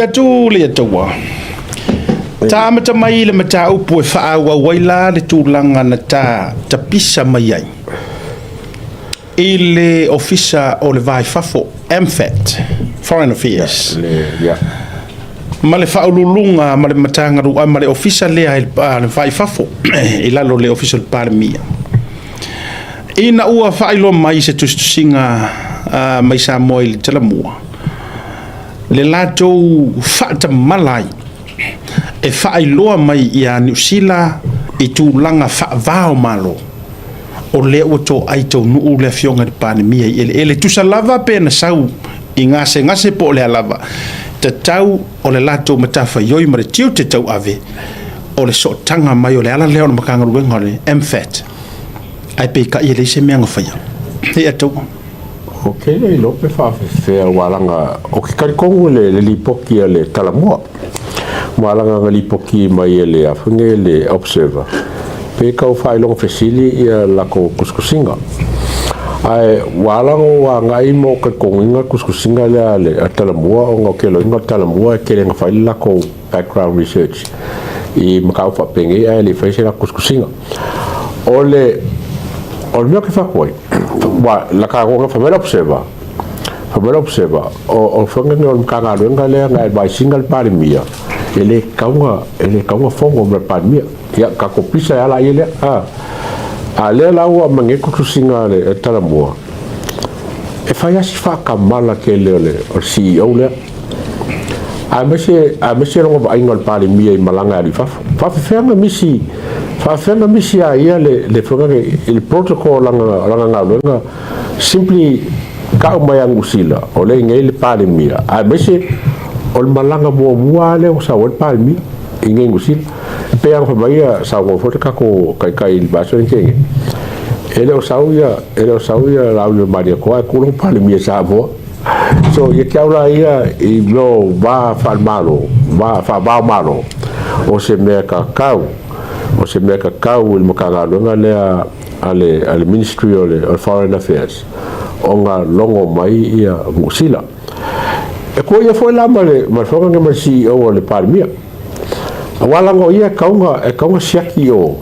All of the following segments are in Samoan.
Atu le Atua. Ta amata mai i le mataupu e faaauau ai la le tulaga na ta tapisa mai ai i le Ofisa o le Va i Fafo, MFAT, Foreign Affairs, ma le Faauluuluga ma le Matagaluega ma le Ofisa lea i le Va i Fafo i lalo o le Ofisa o le Palemia. Ina ua faailoa mai se tusitusiga mai Samoa i le Talamua, le latou faatamala ai e faailoa mai ia Niu Sila i tulaga faava o Malo, o lea ua toai taunuu le Afioga i le Palemia i eleele, tusa lava pe na sau i gasegase po o le a lava, tatau o le latou matafaioi ma le tiute tauave o le sootaga mai o le ala lea o le Matagaluega o le MFAT, ae peitai e leai se mea na faia. Hei ataua. Ok, le iloa pe faafefea ua laga o ke talitonu le lipoti a le Talamua. Ua laga na lipoti mai e le afune le Observer. Pe kau faailoga fesili ia lako kuskusinga. Ae ua laga ua ngai mo talitonuina kuskusinga lea le a Talamua o ngau ke loinga Talamua e kele nga fai lako background research i makau faapenge ae le fai se la kuskusinga. O le mea ke whakuai, wa la ka gonga fa mela observer. Fa mela observer o whanga ni o mkanga luenga lea nga advising al palemia. E le kaunga fongo me palemia. Ia ka kopisa ala ia lea. A lea la ua mange kutusinga le Talamua. E whai asi whakamala ke leo le o CEO lea. A mese longa vainga o le palemia i malanga ali fafo. Whawhewhenga misi a ia le whanga le protocol langa ngā simply ka umai angusila o le ngai le palemia. A mese o le malanga mua mua le o sa o le palemia i ngai ngusila. Pe ang whamaia sa ngō fote kako kai kai i baso ni kenge. Ele o sau ia lau le maria koa e kuro palemia sa moa. So ia kia ula ia i meo vā whalmalo, vā whabao malo, o se mea ka kau, o se mea ka kau i le makanga lea a le Ministry o le Foreign Affairs, o ngā longo mai ia ngusila. E kua ia foi la ma le whanga ma le CEO o le Palemia. A walango ia e kaunga siaki o,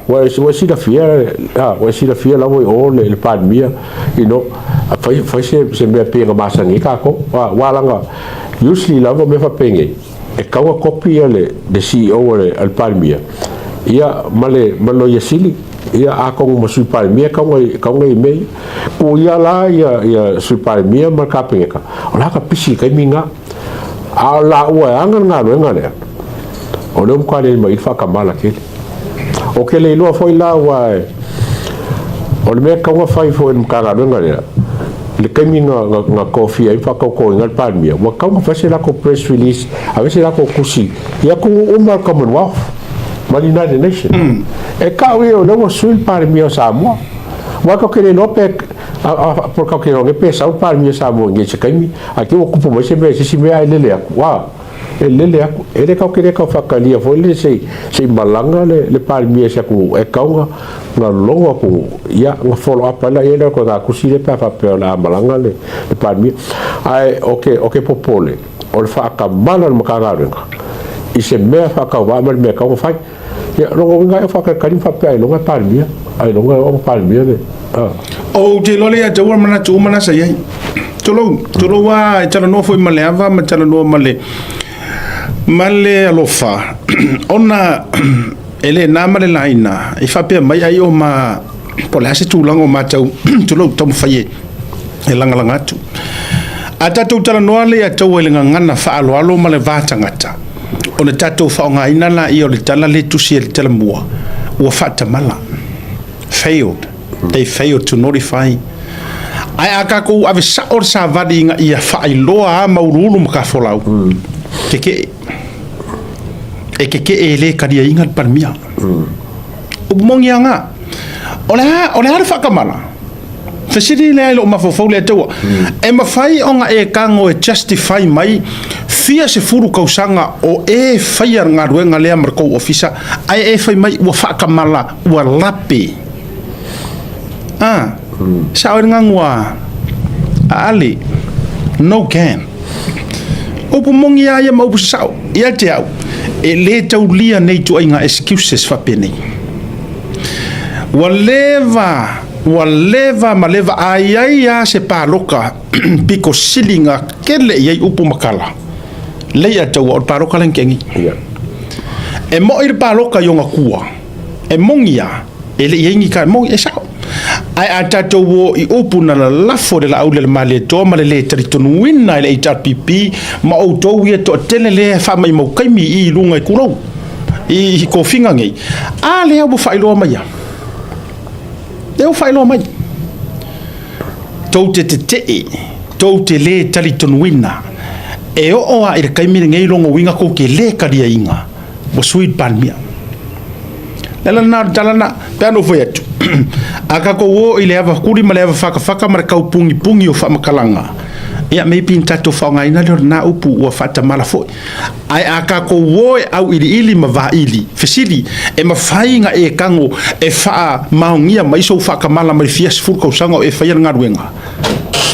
ua sila fia lawa i o le Palemia, you know, fai se mea penga masangi kako, walanga, usually lava me whapenge, e kaunga kopi a le CEO o le Palemia, ia malo ia sili, ia a kongu ma sui Palemia kaunga i mei, ku ia la ia sui Palemia ma ka pengeka, o la ka pisi kai minga, a la ua e anga ngā luenga lea, o leo mkwa le mai whakamala kele. O ke le iloa foi la ua e, o le mea kaunga fai foi mkanga luenga lea, le kaimi nga kofia i whakauko i ngā Palemia, ua kaunga whase lako press release, a wese lako kusi, ia kungu uma Commonwealth, ma United Nations. E kau ia o leo sui Palemia o Samoa. Ua kau ke le iloa pe, por kau ke roge pe sau Palemia Samoa nge se kaimi, a ke ua kupu mai se mea, se si mea e lele aku. Wa, e lele aku. E le kau ke le kau whakalia foi le se malanga le Palemia se aku e kaunga nga longo aku ia nga follow up ala ia le ko nga kusi le pa fa pe la malanga le Palemia. Ai o ke popole o le whakamala le makanga renga. I se mea whakau ma le mea kaunga whai. Ia longo ngai o whakakari whapea ai longa Palemia. Ai longa o Palemia le. O te lole a taua mana tu mana sa iai. Tolo wa e tala noa foi ma le ava ma tala noa ma le alofa. Ona e le nā ma le laina i whapea mai ai o ma po le ase tūlanga o mātou tolo tau mawhai e langalanga atu. A tātou tala noa le a taua i le ngangana whaaloalo ma le vātangata. O le tātou whaongaina la i o le tala le tusi e le tala mua. Ua whaatamala. Failed. They failed to notify. Ai a kākou ave sa o le sāvali inga ia whaailoa a maurulu ma ka folau. Keke e keke e le karia inga le Palemia. Upu mongi anga. O le a le whakamala. Fesili le ai lo mafofou le taua. E mawhai o nga e kango e justify mai fia se furu kausanga o e whaia ngā ruenga lea markou ofisa ai e whai mai ua whakamala ua lape. Sa oe ngangua a ali no can. Upu moni lava ia ma upu sasao. Ia te au, e lē taulia nei ituaiga excuses faapenei. Ua leva, ua leva ma leva a i ai lava se paloka pito sili na tele i ai upu ma tala, lei a taua o le paloka lea na tea nei. E moi le paloka i ona tua, e moni lava, e le i ai ni tala, e moni, e sao. Ae a tatou o i upu na lalafo e le Laauli a le Malietoa ma le lē talitonuina e le HRPP ma outou ia toatele lea e faamaimau taimi i i luga i Kulou i tofiga nei, a lea ua faailoa mai lava? Lea ua faailoa mai. Tou te tetee, tou te lē talitonuina, e oo lava i le taimi lenei lona uiga tou te lē taliaina ua sui le Palemia. O le ala lena o le tala lena, pe a na ou fai atu, a tatou o i le ava kuli ma le ava fatafata ma le taupunipuni o faamatalaga, ia maybe na tatou faaaogaina lea o lena upu ua faatamala foi. Ae a tatou o e auiliili ma vaili, fesili, e mafai na e tago e faamaonia mai sou faatamala mai le fia sefulu tausaga o e faia le galuega?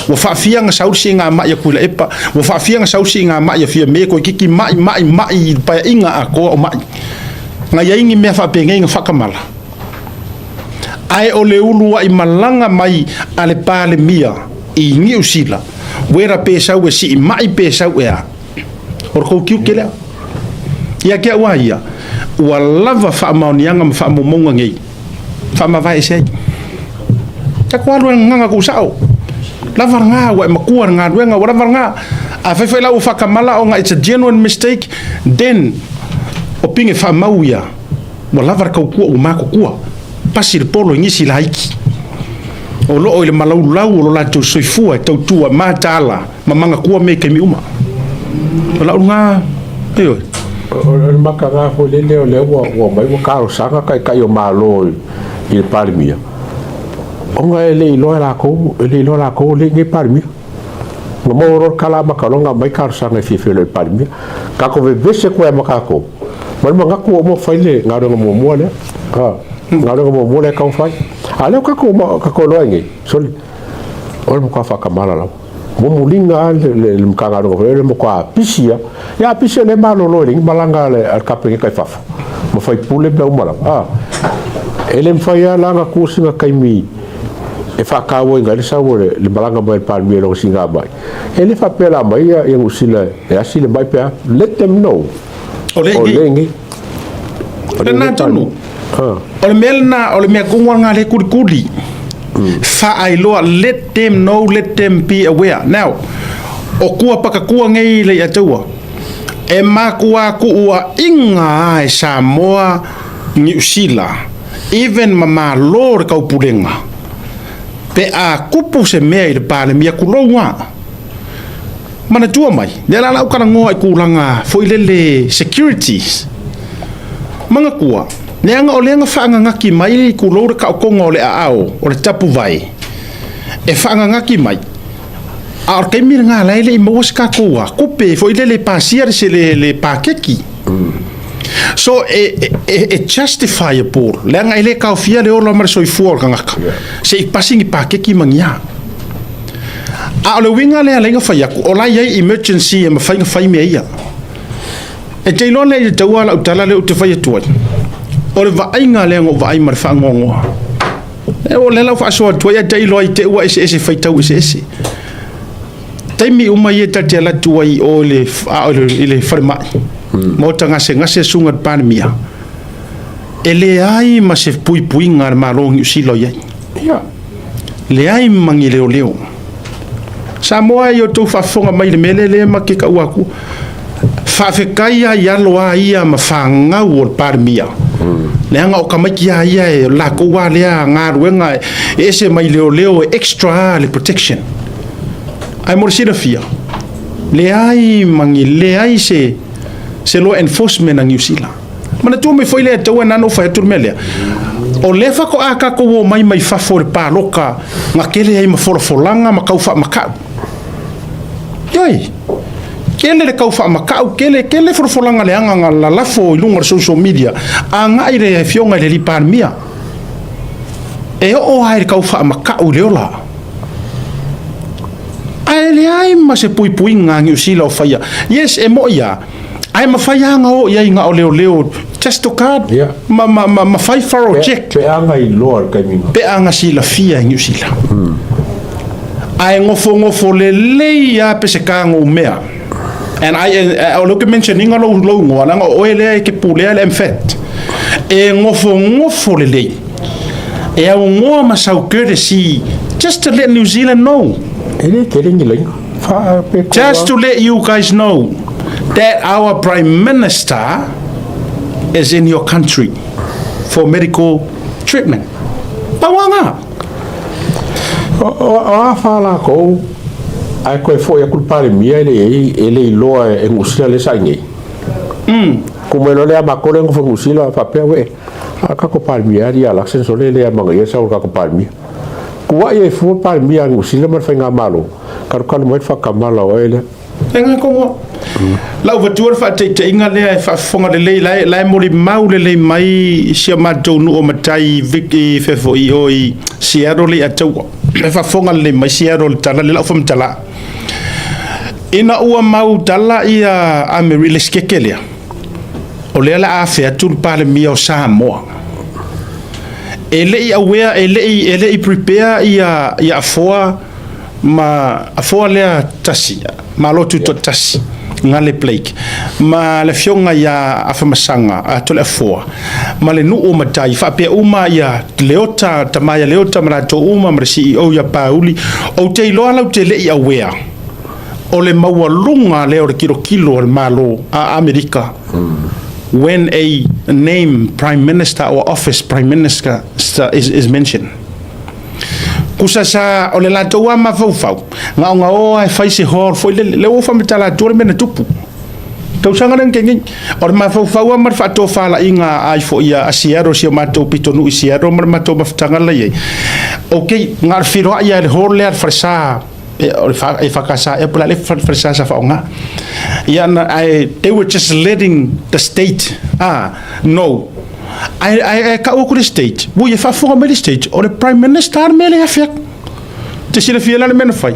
Ua faafia na sau le siigamai a Tuilaepa, ua faafia na sau le siigamai a Fiame, toeitiiti mai, mai, mai i le paeaiga atoa o mai. Na i ai ni mea faapenei na faatamala? Ae o le uluai malaga mai a le Palemia i Niu Sila, wera pe sau e sii mai pe sau e a, o le tou tiute lea. Ia te au a ia, ua lava faamaoniaga ma faamaumauga nei, faamavae ese ai. Tatou alu e gagana tou sao. Lava lena, ua e matua i le galuega, ua lava lena. Afai foi la ua faatamala ona it's a genuine mistake, then o pine faamau ia, ua lava le tautua ua matutua. Pasi le polo i nisi laiti. O lo o i le malaulau o lo latou soifua e tautua mataala ma manatua mea i taimi uma. O lau lena, ioe. O le makaga foi lele o lea ua aumai ua talosaga taitai o Malo i le Palemia, ona e le iloa e latou, e le iloa latou o lea e i inei le Palemia. Na maua loa le tala amata loa ona aumai talosaga e fia feiloai i le Palemia. Tatou vevese atu ai ma tatou, ma le manatu ua uma ona fai le galuega muamua lea. Galuega muamua lea e tatau ona fai. A o lea ua tatou iloa ai nei, sole, o le matua faatamala lava. Mulimuliga lava le Matagaluega foi lea, o le matua pisi lava. Ia a pisi o lea e malolo e leai ni malaga a le Kapeneta i fafo ma faipule mea uma lava. E le mafai lava la ona tuu sina taimi e faatauaina ai le sau o le malaga mai a le Palemia i lona siigamai. E le faapea o le a aumai Niu Sila e asi le mai pe a. Let them know. O lea i inei. O lena tonu. O le mea lena, o le mea tonu lena lea e kulikuli. Faailoa, let them know, let them be aware. Now, o kua pakatua nei le Iatua, e matua tuuaiga lava e Samoa, Niu Sila, even ma Malo le taupulega, pe a tupu se mea i le Palemia, tulou lava. Manatua mai, lea la lau talanoa i tulaga foi lele securities. Manatua, leaga o lea na faananaki mai tulou le taotoga o le aao o le tapuvae, e faananaki mai, a o le taimi lena la e le i maua se tatou tupe foi lele e pasia le paketi. So e justifiable, leaga e le taofia le ola ma le soifua o le tagata, se i pasi ni paketi ma ni a. A o le uiga lea lea na fai atu, o la e i ai emergency e mafai ona fai mea ia. E te iloa lea i le taua lau tala lea ou te fai atu ai, o le vaaiga lea na ou vaai ma le faanoanoa. O lea la ua faasoa atu ai, ae te iloa i te i ua eseese faitau eseese. Taimi uma ia ta te alu atu ai i o i le falemai, maota gasegase susuga i le Palemia, e leai ma se puipuiga a le Malo o Niu Sila o i ai. Leai ma ni leoleo. Samoa e i outou faafofoga mai i le mea lea lea ma te taua atu. Faafetai lava i alo a ia ma fanau o le Palemia. Leaga o tamaiti a ia e latou a lea galuega e ese mai leoleo e extra a le protection. Ae mo le silafia, leai ma ni leai se law enforcement a Niu Sila. Manatua mai foi le Atua na ona ou fai atu le mea lea. O lea faatoa tatou omai mai fafo i le paloka na tele ai ma folafolaga ma tau faamatau. Ioe, tele le tau faamatau, tele, tele folafolaga leaga na lalafo i luga o le social media agai i le Afioga i le Alii Palemia. E oo lava i le tau faamatau i le ola. Ae leai ma se puipuiga a Niu Sila o faia. Yes, e mo'i a, ae mafai lava ona o i ai na o leoleo just to card ma, ma, ma, ma fai thorough check. Pe a na iloa i le taimi Pe a na silafia e Niu Sila. Ae nofonofo lelei lava peseta nou mea. And I, o lea ou te mention ina lou, lou igoa, leaga o oe lea e te pulea le MFAT. E nofonofo lelei. E aunoa ma sau courtesy just to let New Zealand know. E le tele ni laina. Fa, pe Just to let you guys know that our Prime Minister is in your country for medical treatment. Pau lava lena. O a fa lakou ae toe foi atu le Palemia e le i e le iloa e Niu Sila lea sa i nei. Ku mai loa lea matou lea nofo i Niu Sila faapea uē a tatou Palemia alii ia Luxon sole e le amanaia le sau o le tatou Palemia. Tuai ai fua le Palemia a Niu Sila ma le faigamalo, talutalu mai le faatamala o oe lea. E nga kongo. Lau avatua le faataitaiga lea e faafofoga lelei, la e, la e molimau lelei mai si a matou nuu o matai i fea foi i o i Seattle le i Ataua. E faafofoga lelei mai Seattle i le tala lea lau faamatala. Ina ua mau tala ia Amerika le sikeke lea, o lea o le a afe atu le Palemia o Samoa. E le i aware, e le i prepare ia Afoa ma Afoa lea tasi, Malo Tutoatasi, Gale Blake, ma le afioga ia Afamasaga Toleafoa, ma le nuu o Matai, faapea uma ia Leota, tama ia Leota ma latou uma, ma le CEO ia Pauli. Ou te iloa lau te le i aware o le maualuga lea o le tilotilo a le Malo a Amerika when a name Prime Minister or office Prime Minister is mentioned. Kusa sa o le latou lava mafaufau, na ona o lava e fai se hall foi lele. Lea ua ou faamatala atua le mea na tupu. Tausaga lea na tea nei. O le mafaufau lava ma le faatofalaiga ai foi a Seattle, si o matou pitonuu i Seattle ma le matou mafutaga la i ai. Okay, na o le feiloai lava i le hall lea a le falesa o le EFKS ea po o le a le falesa sa faaaoga. Ia na, ae they were just letting the state know. Ae, ae, ae tau atu le state, ui e faafofoga mai le state, o le Prime Minister le mea lea e afe atu. Te silafia la le mea na fai.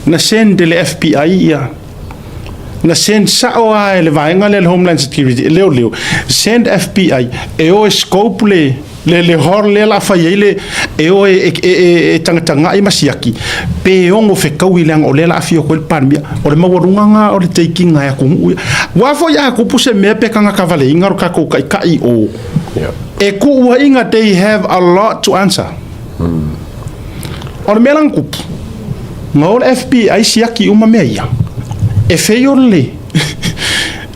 Na send e le FBI ia, na send sao lava e le vaega lea le Homeland Security, e leoleo, send FBI e o e scope le, le, le hall lea la a fai ai le, e o e, e, e, e tagatagai ma siaki, pe ono fetaui leaga o lea la a afio atu ai le Palemia. O le maualuga lena o le teikiga e atunuu ia. Aua foi a tupu se mea pe tagatavaleina lo tatou taitai o, e tuuaiga they have a lot to answer. O le mea la na tupu, na o le FBI siaki uma mea ia, e fail le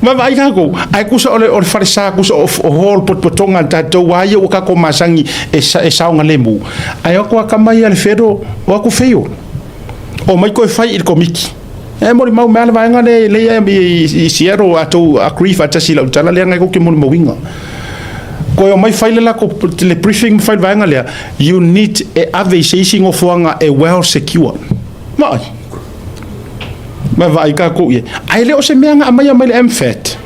vaavaai tatou, ae tusa o le, o le falesa, tusa o, o hall potopotoga a tatou a ia ua tatou masani e, e saogalemu, ae o atu a tama ia a le federal, o atu fail. Omai toe fai i le Komiti. E molimau mai lava le vaega lea lea i Seattle a tou agree faatasi i lau tala lea na tou te molimauina. Toe omai fai le latou le briefing ma fai le vaega lea, you need e ave i se isi nofoaga e well secure. Vaai. Ma vaai tatou i ai. Ae le o se mea na aumaia mai le MFAT.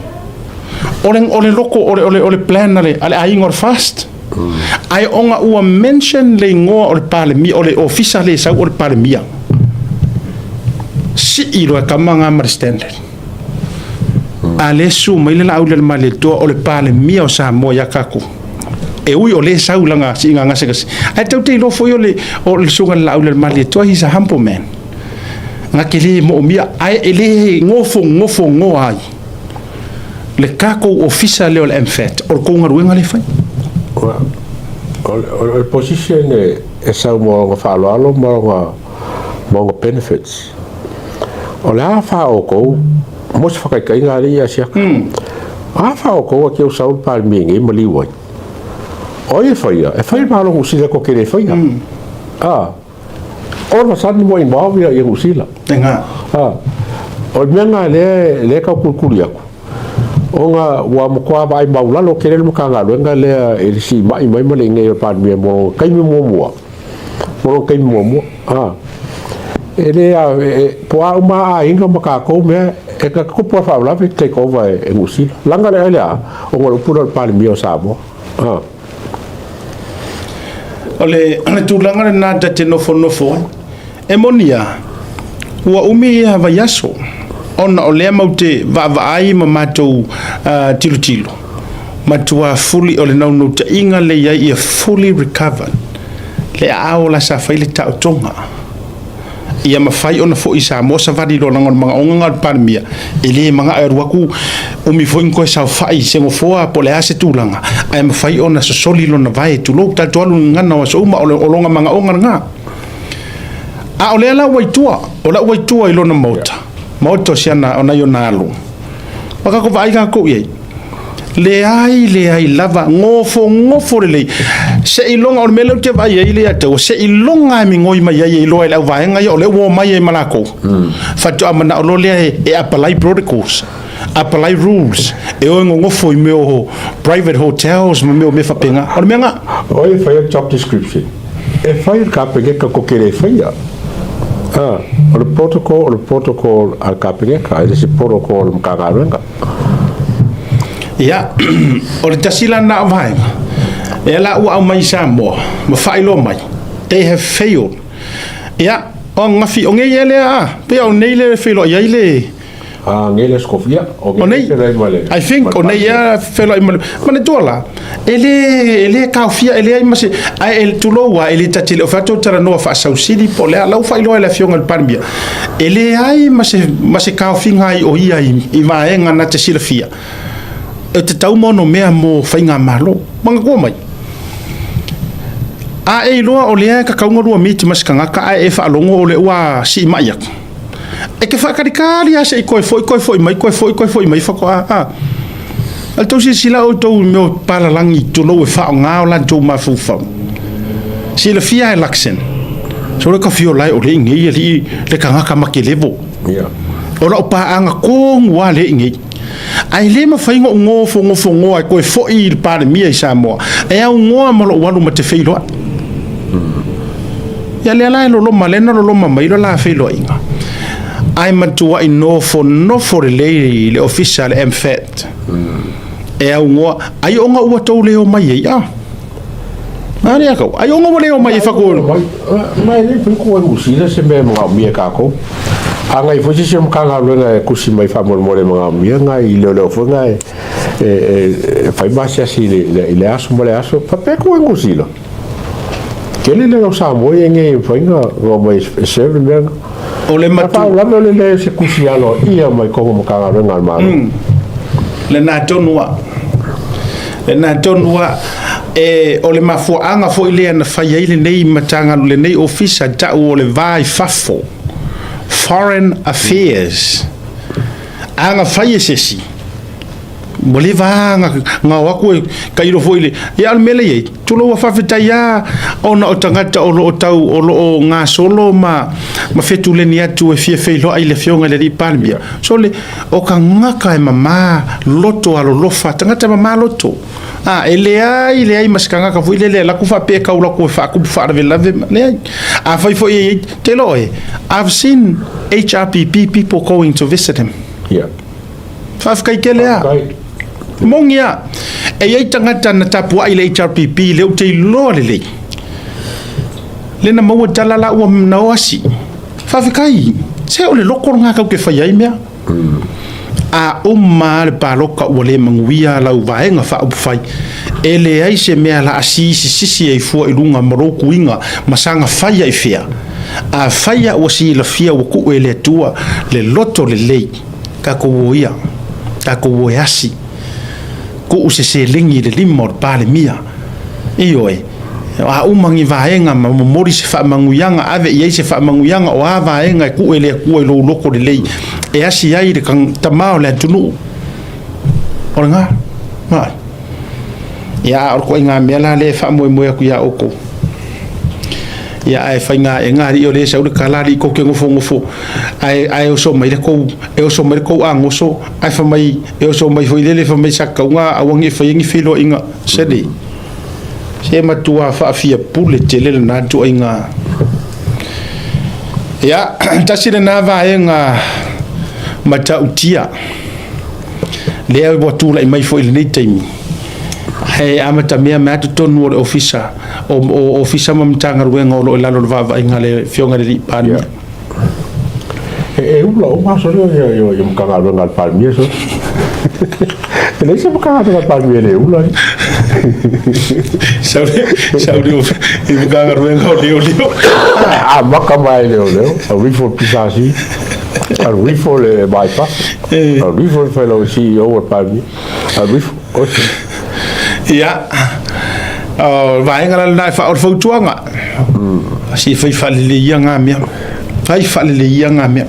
O le, o le loko, o le, o le, o le plan a le, a le aiga o le FAST. Ae ona ua mention le igoa o le Palemia, o le ofisa le sau o le Palemia. Sii loa e tama nga ma le standard. A le su mai le laau i le Malietoa o le Palemia o Samoa ia tatou. E ui o le sau lana siiga gasegase. Ae tou te iloa foi o le, o le susuga i le Laau i le Malietoa, he's a humble man. Na te le moomia, ae e le nofonofonoa ai le tatou ofisa lea o le MFAT, o le tou galuega lea e fai. O le position e sau ma ona faaaloalo ma ona benefits. O le a fa outou, mo se whakaitaiga alii ia siaka. A fa outou a ke sau le Palemia nei ma liu ai. O ai e faia? E fai le Malo Niu Sila ko ke le faia. Ah. All of a sudden ua involve ia Niu Sila. Tēnā. Ah. O le mea ngā lea, lea kau kulikuli aku. Ona ua matua vaai maulalo tele le Matagaluega lea i le siimai mai ma le inei o le Palemia mo lona taimi muamua. Mo lona taimi muamua. Ah. E le a, e, po a uma a aiga ma tatou mea, e ka tupu a faalavelave take over e Niu Sila. Laga le ai le a, ona o le upu lea o le Palemia o Samoa. Ah. O le tulaga lena ta te nofonofo ai. E moni lava, Ua umi ia vaiaso ona o lea matou te vaavaai ma matou tilotilo, matua fully o le naunautaiga lea i ai ia fully recovered le aao la sa fai le taotoga ia mafai ona foi i Samoa savali loa, leaga o le manaoga lena o le Palemia, e le manao e alu atu umi foi ona toe saofai i se nofoa po o le a se tulaga, ae mafai ona sosoli lona vae, tulou, tatou alu i gagana o aso uma, o lona manaoga lena. A o lea la ua i tua, o la ua i tua i lona maota, maota o siana o nai ona alo. Ua tatou vaai tatou i ai, leai leai lava, gofogofo lelei. Seiloga o le mea lea ou te vaai ai le ia te au, seiloga e migoi mai ai e iloa e le auvaega ia o lea ua omai ai ma latou. Faatoa manao loa lea e apply protocols, apply rules, e o e gogofo i mea o private hotels ma mea o mea faapena. O le mea lena. O ai e faia le job description? E fai e le Kapeneta ko te le faia. O le protocol, o le protocol a le Kapeneta, e le se protocol a le Matagaluega. Ia, o le tasi la lena o vaega, lea la ua aumai i Samoa ma faailoa mai, they have failed. Ia, o ananafi, o nei ea lea, a, pei o nei lea e feiloai ai le. A, nei le Skofia, o O nei, nei ma le. I think o nei ea feiloai ma le. Manatua la, e le taofia, e leai ma se, ae e tulou lava, e le ta te le o fai atu o talanoa faasausili po o le a, la ua faailoa e le Afioga i le Palemia, e leai ma se taofiga ai o ia i vaega na te silafia, e tatau ma ono mea mo faigamalo. Manatua mai, a e iloa o lea e tatau ona lua meet ma se tagata ae e faalogo o lea ua siimai atu, e te faatalikali lava se i toe foi, toe foi mai, toe foi, toe foi mai, faatoa a. O le tou silasila outou i mea o palalagi, tulou, e faaaoga o latou mafaufau. Silafia e Luxon, so le tafiola e o le i nei alii le tagata makelevo. O lau paaga tonu lava lea i nei. Ae le mafai ona ou gofogofogoa e toe foi i le Palemia i Samoa, e aunoa ma lou alu ma te feiloai. Ia lea la e loloma, lea na loloma mai lo la feiloaiga. Ae matuai nofonofo lelei le ofisa le MFAT. E aunoa, ai ona ua tou le omai ai, a? A lea kau, ai ona ua le omai e faku. Ma e le fai ko Niu Sila se mea e manaomia e tatou. A ngai foi se isi o Matagaluega e tusi mai faamolemole e manaomia nai leoleo foi na e fai ma asiasi i le aso ma le aso. Faapea ko Niu Sila. Tele le o Samoa e ngai e mafai ona omai e serve le mea. O le matu. Faalavelave o le leai o se tusi aloaia mai totonu o Matagaluega a le Malo. Lena tonu a. Lena tonu a. E, o le mafuaaga foi lea na fai ai lenei Matagaluega, lenei ofisa tau o le va i fafo. Foreign Affairs. A na fai e se isi, ua leva na o atu e tailo foi le. Ia, o le mea lea e i ai, tulou ua faafetai lava ona o tagata o lo o tau, o lo o gasolo ma fetuleni atu e fia feiloai i le Afioga i le Alii Palemia. So le, o tagata e mamā loto alolofa, tagata e mamā loto. A, e leai, leai ma se tagata foi lele e alu atu faapea e tau atu e faatupu faalavelave, leai. Afai foi e i ai, te iloa oe, I've seen HRPP people going to visit him. Faafetai tele lava. Faafetai. Moni lava. E i ai tagata na tapuai i le HRPP lea ou te iloa lelei. Lea na maua tala la ua na o asi. Faafetai. Se o le loto lena tatou te fai ai mea. A uma lava le palota ua le manuia lau vaega faaupufai, e leai se mea la a sisisisi ai fua i luga ma lou tuiga ma saga fai ai fea. Afai lava ua silafia ua tuu e le Atua le loto lelei, tatou o ia, tatou o e asi, tuu se seleni i le lima o le Palemia. Ioe, a uma ni vaega ma momoli se faamanuiaga, ave i ai se faamanuiaga o a vaega e tuu e le Atua i lou loto lelei e asi ai le tama o le atunuu. O lena. Ai. Ia, a o le ituaiga mea la lea e faamoemoe atu iā outou. Ia, ae faigaega alii o lea e sau le tala alii tou te nofonofo ae oso mai le tou, e oso mai le tou agoso ae fai mai e oso mai foi lele fai mai sa tatau ona aua ne i faia ni feiloaiga sele. Se matua faafia pule tele lena ituaiga. Ia, tasi lena vaega matautia lea ua tulai mai foi i lenei taimi. Ae amatamea mai lava totonu o le ofisa, o ofisa ma Matagaluega o lo o i lalo o le vaavaaiga a le Afioga i le Alii Palemia. E ula uma aso lea ia Matagaluega a le Palemia so. E leai se Matagaluega a le Palemia e le ula ai. Sauli i Matagaluega o Leoleo. Amata mai e leoleo, alu ifo le PSC, alu ifo le bypass, alu ifo le fellow CEO o le Palemia, alu ifo. Ia, o vaega la lena e o le fautuaga. Si fai faaleleia ngā mea. Fai faaleleia ngā mea.